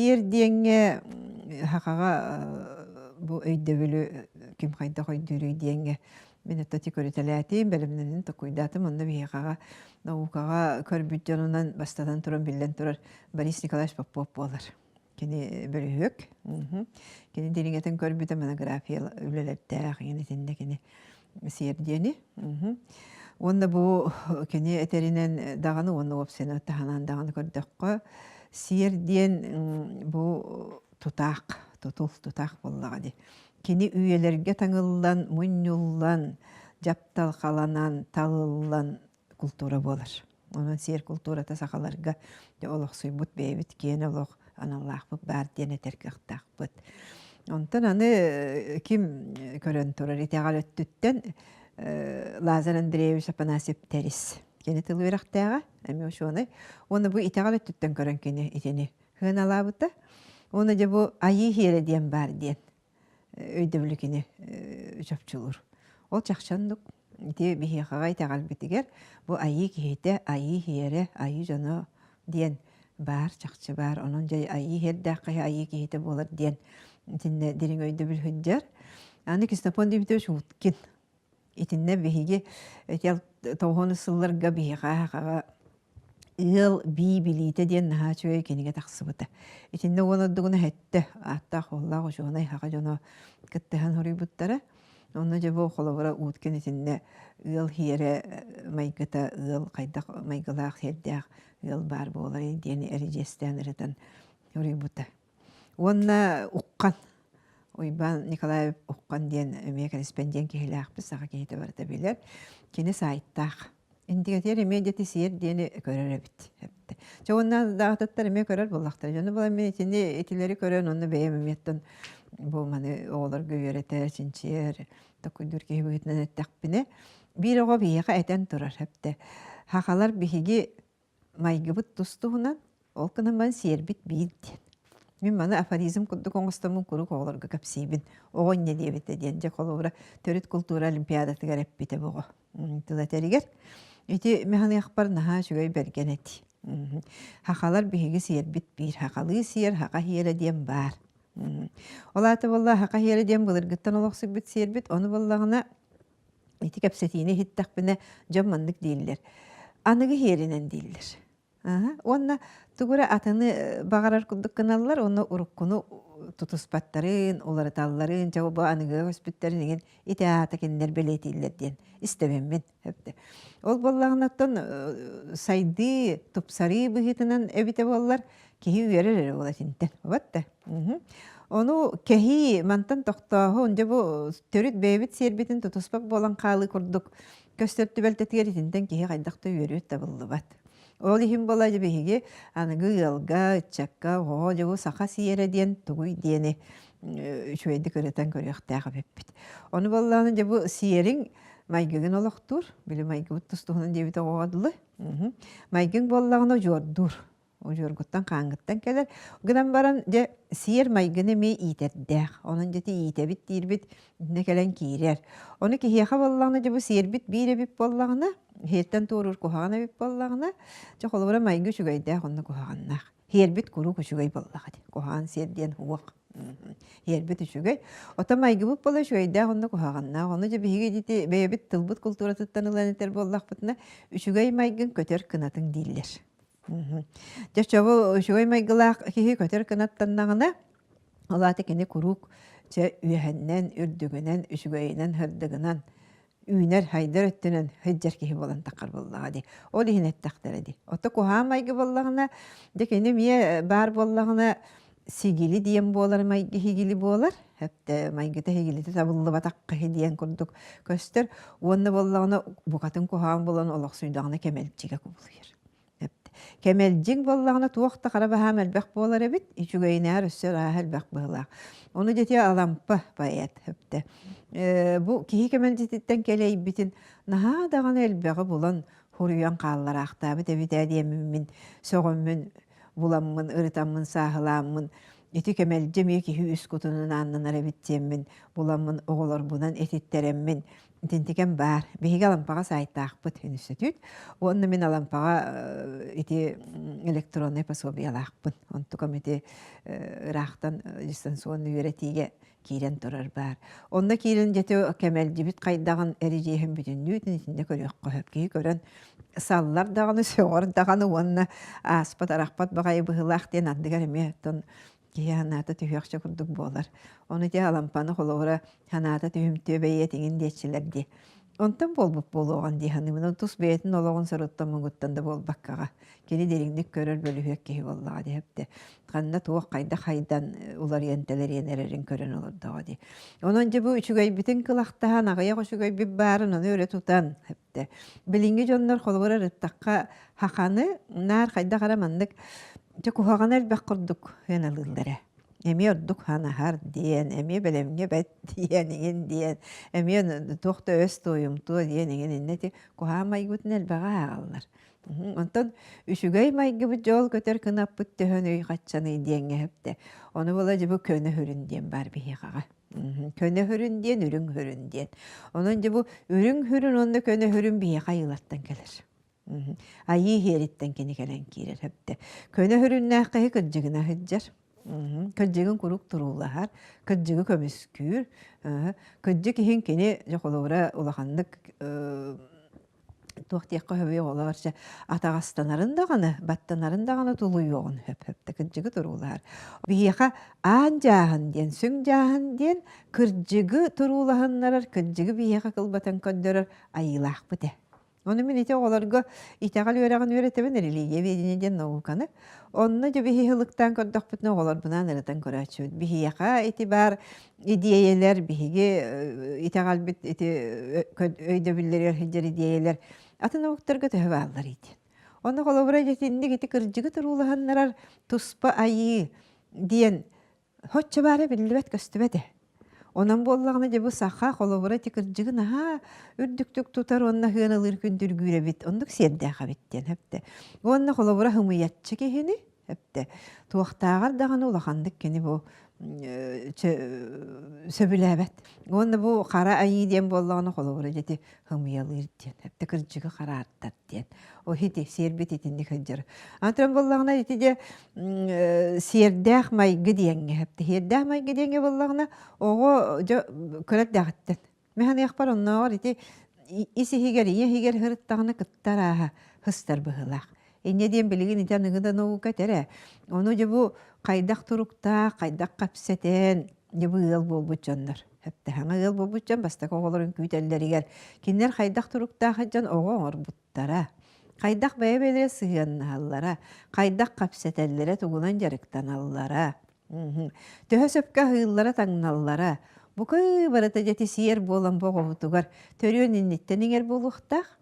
Сиэр диэҥҥэ сахаҕа бу өйдөбүлү ким хайдах өйдүүрүй диэҥҥэ мин өттөти көрүтэлээтим, бэлэмнэнин токуйдаатым. Онно биһиэхэҕэ наукаҕа көрбүт дьонунан бастатан туран биллэн турар Борис Николаевич Попов буолар. Кини бөлүһүөк. Кини дириҥэтин көрбүтэ монография үлэлэрдээх, итиннэ кини сиэр диэни. Уонна бу кини этэринэн даҕаны уонна уопсайынан таһынан даҕаны көрдөххө, сиэр диэн бу тутаах, тутул тутаах буоллаҕа дии. Кини үйэлэргэ таҥыллан, мунньуллан, дьапталхаланан, талыллан култуура буолар. Онон сиэр култуурата сахаларга олохсуйбут бэйэбит киэн олох аналлаахпыт баар диэн этэр кыахтаахпыт. Онтон аны ким көрөн турар итэҕэл өттүттэн Лазарь Андреевич Афанасьев Тэрис. Кини тыл үөрэхтээҕэ, эмиэ учуонай. Уонна бу итэҕэл өттүттэн көрөн кини итини сыаналаабыта. Уонна дьэ бу айыы иһиэрэ диэн баар диэн өйдөбүлү кини чопчулуур. Ол чахчы оннук. Ити биһиэхэҕэ итэҕэлбитигэр бу айыы киһитэ, айыы иһиэрэ, айыы дьоно диэн баар, чахчы баар. Онон дьэ айыы иһэрдээх киһи айыы киһитэ буолар диэн итиннэ дириҥ өйдөбүл сылдьар. Аны Ксенофонт Дмитриевич Уткин итиннэ биһиги тоҕуһун сылларга биһиэхэ Ыал бии билиитэ диэн наһаа үчүгэй кинигэ тахсыбыта. Итиннэ уон ордугуна эһэттэ, ааттаах уоллаах учуонай саха дьоно кыттыһан хоруйбуттара. Онно дьэ бу холобура Уткин итиннэ ыал иһиэрэ майгыта, ыал хайдах майгылаах сиэрдээх ыал баар буоларый диэн эридьиэстээн ырытан хоруйбута. Уонна Уххан, Уйбаан Николаев Уххан диэн эмиэ кэрэспэндиэн киһилээхпит, саха киһитэ барыта билэр. Кини саайтаах. Индигэтигэр эмиэ дьэ сиэр диэни көрөр эбит. Чэ уонна даҕатыттар эмиэ көрөр буоллахтара. Дьону була мин итини итилэри көрөн онно бэйэм эмиэттэн бу маны оҕолорго үөрэтэр, чинчийэр, токуйдуур киһи быһыытынан эттэхпинэ, биир оҕо биһиэхэ этэн турар эптэ. Хахалар биһиги майгыбыт тус-туһунан, ол гынан баран сиэрбит биир диэн. Мин маны афоризм курдук оҥостоммун куруук оҕолорго кэпсиибин. Оҕо инньэ диэбитэ диэн, дьэ холобура төрүт култуура олимпиадатыгар эппитэ бу оҕо тыл этэригэр. Ити механыахпар наһаа үчүгэй бэргэн эти. Хахалар биһиги сиэрбит биир. Хахалыы сиэр, хаха сиэрэ диэн баар. Ол аата буолла хаха сиэрэ диэн былыргыттан олохсуйбут сиэрбит. Ону буоллаҕына Ити кэпсэтиини иһиттэхпинэ, дьон маннык дииллэр. Аныгы иһиэринэн дииллэр. Уонна тугу эрэ атыны баҕарар курдук гыналлар уонна уруккуну тутуспаттарын, уларыталларын, дьэ бу аныгыга көспүттэрин иҥин ити аата кинилэр бэлиэтииллэр диэн истэбиммин. Ол буоллаҕына оттон сайдыы, тупсарыы быһыытынан эбитэ буоллар, киһи үөрэр эрэ буола итинтэн. Бат да. Ону кэһии, мантан тохтооһун, дьэ бу төрүт бэйэбит сиэрбитин тутуспат буолан хаалыы курдук көстөр түбэлтэтигэр итинтэн киһи хайдах да үөрүө табыллыбат. Ол иһин буола дьэ биһиги аныгы ыалга, ыччакка, оҕоҕо дьэ бу саха сиэрэ диэн тугуй диэни үчүгэйдик ырытан көрүөхтээх эбиппит. Ону буоллаҕына дьэ бу сиэриҥ майгыгын олохтуур, били майгыбыт тус-туһунан диэбит оҕоҕо дылы. Майгыҥ буоллаҕына удьуордуур. Удьуоргуттан хааҥҥыттан кэлэр. Гынан баран, дьэ, сиэр майгыны эмиэ иитэрдээх. Онон дьэ иитэбит диирбит иннэ кэлэн киирэр. Ону киһиэхэ буоллаҕына, дьэ бу сиэрбит биир эбит буоллаҕына, сиэртэн туоруур куһаҕан эбит буоллаҕына, дьэ холобура майгы үчүгэйдээх онно куһаҕаннаах. Сиэрбит куруук үчүгэй буоллаҕа дии. Куһаҕан сиэр диэн уох. Сиэрбит үчүгэй. Оттон майгыбыт буола үчүгэйдээх онно куһаҕаннаах. Ону дьэ биһиги ити бэйэбит тылбыт култууратыттан ылан этэр буоллахпытына, үчүгэй майгын көтөр кынатыҥ дииллэр. Дьэ, чобу үчүгэй майгылаах киһи көтөр кынаттаннаҕына, ол аата кини куруук чэ үөһэннэн, үрдүгүнэн, үчүгэйинэн, сырдыгынан үүнэр, хайдар өттүнэн сылдьар киһи буолан таххар буоллаҕа дии. Ол иһин эттэхтэрэ дии. Ото куһаҕан майгы буоллаҕына, дьэ кини эмиэ баар буоллаҕына, сигили диэн буолар майгы сигили буолар. Хэптэ майгыта сигилитэ табыллыбатах киһи диэн курдук көстөр. Уонна буоллаҕына букатын куһаҕан буолан олохсуйдаҕына кэмэлдьигэ кубулуйар. Кэмэлдьиҥ буоллаҕына туох да хара баһаам элбэх буолар эбит, үчүгэйинээр өссө ырааһа элбэх быһыылаах. Ону дьэ Алампа поэт өптө. Бу киһи кэмэлдьититтэн кэлэйбитин наһаа даҕаны элбэҕи булан хуруйан хааллараахтаабыт эбит ээ диэммин сөҕөммүн буламмын ырытаммын сааһылааммын ити кэмэлдьи эмиэ киһи үс кутунун ааннанар эбит диэммин буламмын оҕолорбунан этиттэрэммин. Итинтикэм баар. Биһиги Алампаҕа саайтаахпыт үнүстүтүүт. Уонна мин Алампаҕа ити электроннай пособиелаахпын. Онтукам ити ыраахтан дистанционный үөрэтиигэ киирэн турар баар. Онно киирэн дьэ кэмэлдьибит хайдаҕын эридьиэһин бүтүннүүтүн итиннэ көрүөххэ сөп. Киһи көрөн саллар даҕаны, сөҕөр даҕаны уонна ааспат арахпат баҕайы быһыылаах диэн ардыгар эмиэ оттон киһи санаата түһүөхчэ курдук буолар. Ону ити Алампаны холобура санаата түһүмтүө бэйиэтиҥин диэччилэр дии. Онтон буолбут буолуоҕун дии саныыбын. Тус бэйэтин олоҕун соруттан муҥуттан да буолбаккаҕа. Кини дириҥник көрөр бөлүһүөк киһи буоллаҕа дии эптэ. Ханна туох хайдах хайдан уларыйан тэлэрийэн эрэрин көрөн олордоҕо дии. Онон дьэ бу үчүгэйбитин кылахтаһан, аҕыйах үчүгэйбит баарын ону өрө тутан эптэ. Билиҥҥи дьоннор холобура ырыттахха хаханы наар хайдах эрэ маннык дьэ куһаҕана элбэх курдук ыаналыыллар ээ. Эмиэ ордук ханаһар диэн, эмиэ бэлэмҥэ бэт диэн иҥин диэн, эмиэ туох да өс туойумтуо диэн иҥин иннэ ити куһаҕан майгыбытын элбэҕи ааҕаллар. Онтон үчүгэй майгыбыт дьол көтөр кынаппыт төһөн өй хаччаный диэҥҥэ сөптө. Ону була дьэ бу көнө хүрүн диэн баар биһиэхэҕэ. Көнө хүрүн диэн, үрүҥ хүрүн диэн. Онон дьэ бу үрүҥ хүрүн уонна көнө хүрүн биһиэхэ айыылартан кэлэр. Айыы иһиэриттэн кини кэлэн киирэр сөптө. Көнө хүрүннээх киһи кырдьыгына сылдьар. Кырдьыгын куруук туруулаһар, кырдьыгы көмүскүүр. Кырдьык иһин кини дьэ холобура улаханнык туох диэххэ сөбүй оҕолоор чэ атаҕастанарын даҕаны, баттанарын даҕаны тулуйуоҕун сөп сөптө кырдьыгы туруулаһар. Биһиэхэ аан дьааһын диэн, сүҥ дьааһын диэн кырдьыгы туруулаһыннарар, кырдьыгы биһиэхэ кылбатан көрдөрөр айыылаахпыт ээ. Ону мин ити оҕолорго итэҕэл үөрэҕин үөрэтэбин, религия диэн науканы. Онно дьэ биһи ылыктаан көрдөхпүтүнэ оҕолорбунаан ырытан көрөөччүбүт. Биһиэхэ ити баар идиэйэлэр, биһиги итэҕэлбит ити өйдөбүллэригэр сылдьар идиэйэлэр атын омуктарга төһө бааллар ити. Онно холобура итинник ити кырдьыгы туруулаһыннарар туспа айыы диэн Соччо баара биллибэт-көстүбэт ээ. Онон буоллаҕына дьэ бу саха холобура ити кырдьыгы наһаа үрдүктүк тутар уонна сыаналыыр күндүргүүр эбит, оннук сиэрдээх эбит диэн эптэ. Уонна холобура һымыйаччы киһини эптэ. Туохтааҕар даҕаны улаханнык кини бу сөбүлээбэт. Уонна бу хара айыы диэн буоллаҕына холобура дьэ ити һымыйалыыр диэн, эптэ кырдьыгы хараардар диэн. О ити сиэрбит итинник сылдьар. Антон буоллаҕына ити дьэ сиэрдээх майгы диэҥҥэ сөптө. Сиэрдээх майгы диэҥҥэ буоллаҕына оҕо дьэ кыра эрдэҕиттэн. Мин саныахпар оннооҕор ити ис иһигэр, ийэ иһигэр сырыттаҕына кытта арааһа сыстар быһыылаах. Инньэ диэн билигин ити аныгы да наука этэр ээ. Ону дьэ бу хайдах туруктаах, хайдах кэпсэтэн дьэ бу ыал буолбут дьоннор. Сөптөһөҥө ыал буолбут дьон бастакы оҕолорун күүтэллэригэр кинилэр хайдах туруктаах дьон оҕо оҥорбуттара, хайдах бэйэ-бэйэлэрэ сыһыаннаһаллара, хайдах кэпсэтэллэрэ, тугунан дьарыктаналлара, төһө сөпкө аһыыллара-таҥналлара, бука барыта дьэ сиэр буолан бу оҕобутугар төрүөн инниттэн иҥэр буолуохтаах.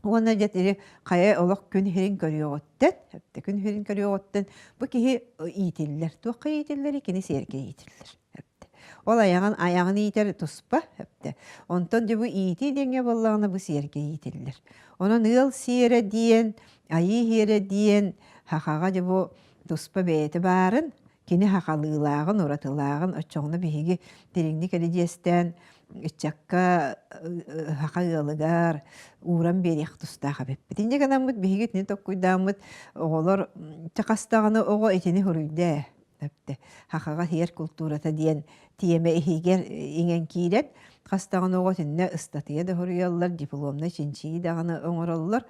Уонна дьэ ити хайа олох күн иһирин көрүөҕүттэн, күн иһирин көрүөҕүттэн бу киһи иитиллэр. Туохха иитиллэрий? Кини сиэргэ иитиллэр. Ол айаҕын айаҕын иитэр туспа эптэ. Онтон дьэ бу иитии диэҥҥэ буоллаҕына бу сиэргэ иитиллэр. Онон ыал сиэрэ диэн, айыы сиэрэ диэн сахаҕа дьэ бу туспа бэйэтэ баарын, кини сахалыылааҕын, уратылааҕын оччоҕуна биһиги дириҥник эридьиэстээн ыччакка саха ыалыгар ууран биэриэх тустаах эбиппит. Инньэ гынаммыт биһиги итини толкуйдааммыт оҕолор чэ хас даҕаны оҕо итини суруйда Эптэ Хахаҕа иһэр култуурата диэн тиэмэ иһигэр иҥэн киирэн, хас даҕаны оҕо итиннэ ыстатыйа да суруйаллар, дипломнай чинчийии даҕаны оҥороллор.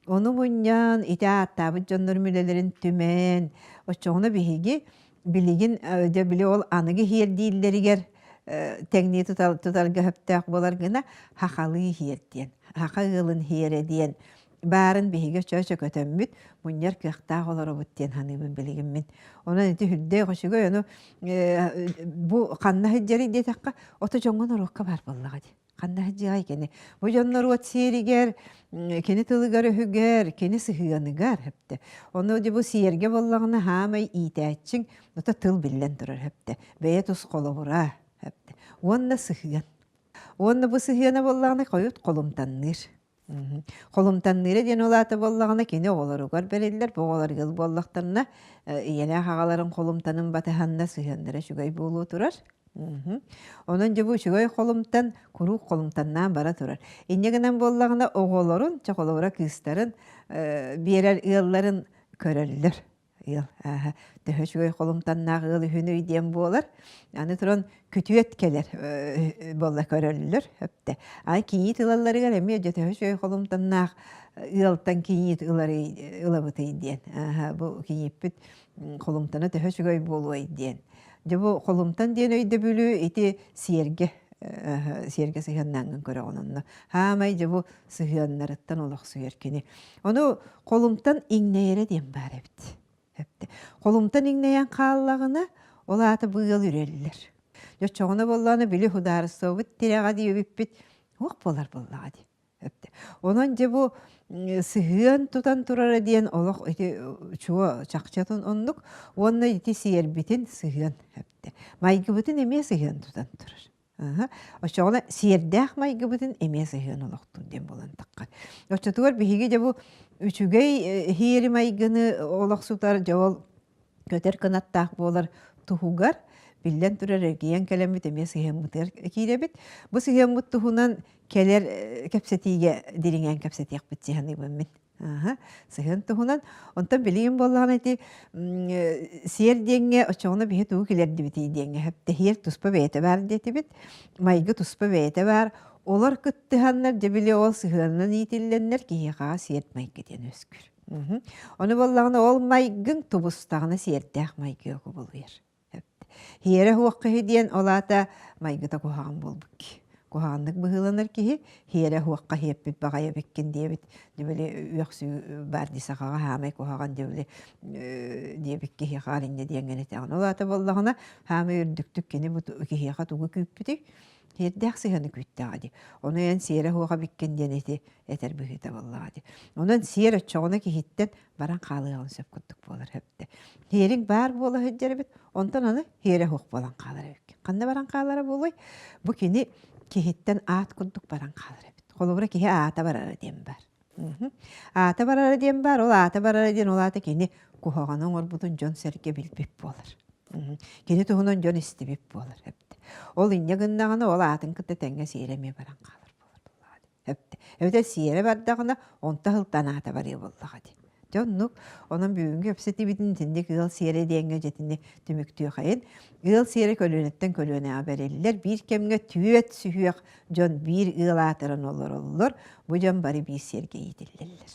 Ону мунньан, ити ааттаабыт дьоннорум үлэлэрин түмэн, оччоҕуна биһиги билигин дьэ били ол аныгы иһиэр дииллэригэр тэҥнии тутарга сөптөөх буолар гына хахалыы иһиэр диэн, хаха ыалын иһиэрэ диэн баарын биһиги чөөчө көтөммүт, мунньар кыахтаах олоробут диэн саныыбын билигин мин. Онон ити үрдээх үчүгэй ону бу ханна сылдьарый диэтэххэ, ото дьоҥҥо норуокка баар буоллаҕа дии. Ханна сылдьыаҕай кини? Бу дьон норуот сиэригэр, кини тылыгар-өһүгэр, кини сыһыаныгар эптэ. Ону дьэ бу сиэргэ буоллаҕына хаамай иитээччиҥ, ото тыл биллэн турар эптэ. Бэйэ тус холобура эптэ. Уонна сыһыан. Уонна бу сыһыана буоллаҕына хойут холумтанныыр. Холумтанныыра диэн ол аата буоллаҕына кини оҕолоругар бэриллэр, бу оҕолор ыал буоллахтарына ийэлээх аҕаларын холумтанын батыһанна сыһыаннара үчүгэй буолуо турар. Онон дьэ бу үчүгэй холумтан куруук холумтаннаан бара турар. Инньэ гынан буоллаҕына оҕолорун, чэ холобура кыыстарын биэрэр ыалларын көрөллөр. Ыал ааһа төһө үчүгэй холумтаннаах ыал үһүнүй диэн буолар. Аны туран күтүөт кэлэр буолла көрөллөр өптө. Аны кийиит ылалларыгар эмиэ дьэ төһө үчүгэй холумтаннаах ыалтан кийиит ыларый ылабытый диэн. Ааһа бу кийииппит холумтана төһө үчүгэй буолуой диэн. Дьэ бу холумтан диэн өйдөбүлү ити сиэргэ сиэргэ сыһыаннааҥҥын көрөҕүн онно. Хаамай дьэ бу сыһыаннарыттан олохсуйар кини. Ону холумтан иҥнэйэрэ диэн баар эбит. Холумтан иҥнэйэн хааллаҕына, ол аата бу ыал үрэллэр. Дьоччоҕуна буоллаҕына били судаарыстыбабыт тирэҕэ диэбиппит уох буолар буоллаҕа дии. Онон дьэ бу сыһыан тутан турара диэн олох ити чуо чахчытын оннук уонна ити сиэрбитин сыһыан майгыбытын эмиэ сыһыан тутан турар. Оччоҕуна сиэрдээх майгыбытын эмиэ сыһыан олохтуур диэн буолан таххар. Оччотугар биһиги дьэ бу үчүгэй иһиэри майгыны олохсутар дьэ ол көтөр кынаттаах буолар туһугар биллэн турар эргийэн кэлэммит эмиэ сыһыаммытыгар киирэбит. Бу сыһыаммыт туһунан кэлэр кэпсэтиигэ дириҥээн кэпсэтиэхпит дии саныыбын мин. Сыһыан туһунан. Онтон билигин буоллаҕына ити сиэр диэҥҥэ оччоҕуна биһи тугу килэрдибитий диэҥҥэ сөптөһиэр туспа бэйэтэ баар диэтибит. Майгы туспа бэйэтэ баар. Олор кыттыһаннар дьэ били ол сыһыанынан иитиллэннэр киһиэхэ сиэр майгы диэн үөскүүр. Ону буоллаҕына ол майгыҥ тубустаҕына сиэрдээх майгыга кубулуйар. Һиэрэ суох киһи диэн ол аата майгыта куһаҕан буолбут киһи. Куһаҕаннык быһыыланар киһи һиэрэ суохха һиэппит баҕайы эбиккин диэбит дьибили үөхсүү баар дии сахаҕа хаамай куһаҕан дьибили диэбит киһиэхэ аринньа диэҥҥин этэҕин. Ол аата буоллаҕына хаамай үрдүктүк кини бу киһиэхэ тугу күүппүтүй? Сиэрдээх сыһыаны күүттэҕэ дии. Ону эн сиэрэ суох эбиккин диэн ити этэр быһыыта буоллаҕа дии. Онон сиэр оччоҕуна киһиттэн баран хаалыаҕын сөп курдук буолар сөптө. Сиэриҥ баар буола сылдьар эбит, онтон аны сиэрэ суох буолан хаалар эбиккин. Ханна баран хаалара буолуой? Бу кини киһиттэн аат курдук баран хаалар эбит. Холобура киһи аата барара диэн баар. Аата барара диэн баар, ол аата барара диэн ол аата кини куһаҕаны оҥорбутун дьон-сэргэ билбит буолар. Кини туһунан дьон истибит буолар эбит. Ол инньэ гыннаҕына ол аатын кытта тэҥҥэ сиэрэ эмиэ баран хаалар буолар буоллаҕа дии. Эбит. Эбэтэр сиэрэ бардаҕына онто сылтан аата барыа буоллаҕа дии. Дьэ оннук. Онон бүгүҥҥү кэпсэтиибитин итинник ыал сиэрэ диэҥҥэ дьэтини түмүктүөхэйин. Ыал сиэрэ көлүөнэттэн көлүөнэҕэ бэриллэр. Биир кэмҥэ түөрт сүһүөх дьон биир ыал аатыран олороллор. Бу дьон бары биир сиэргэ иитиллэллэр.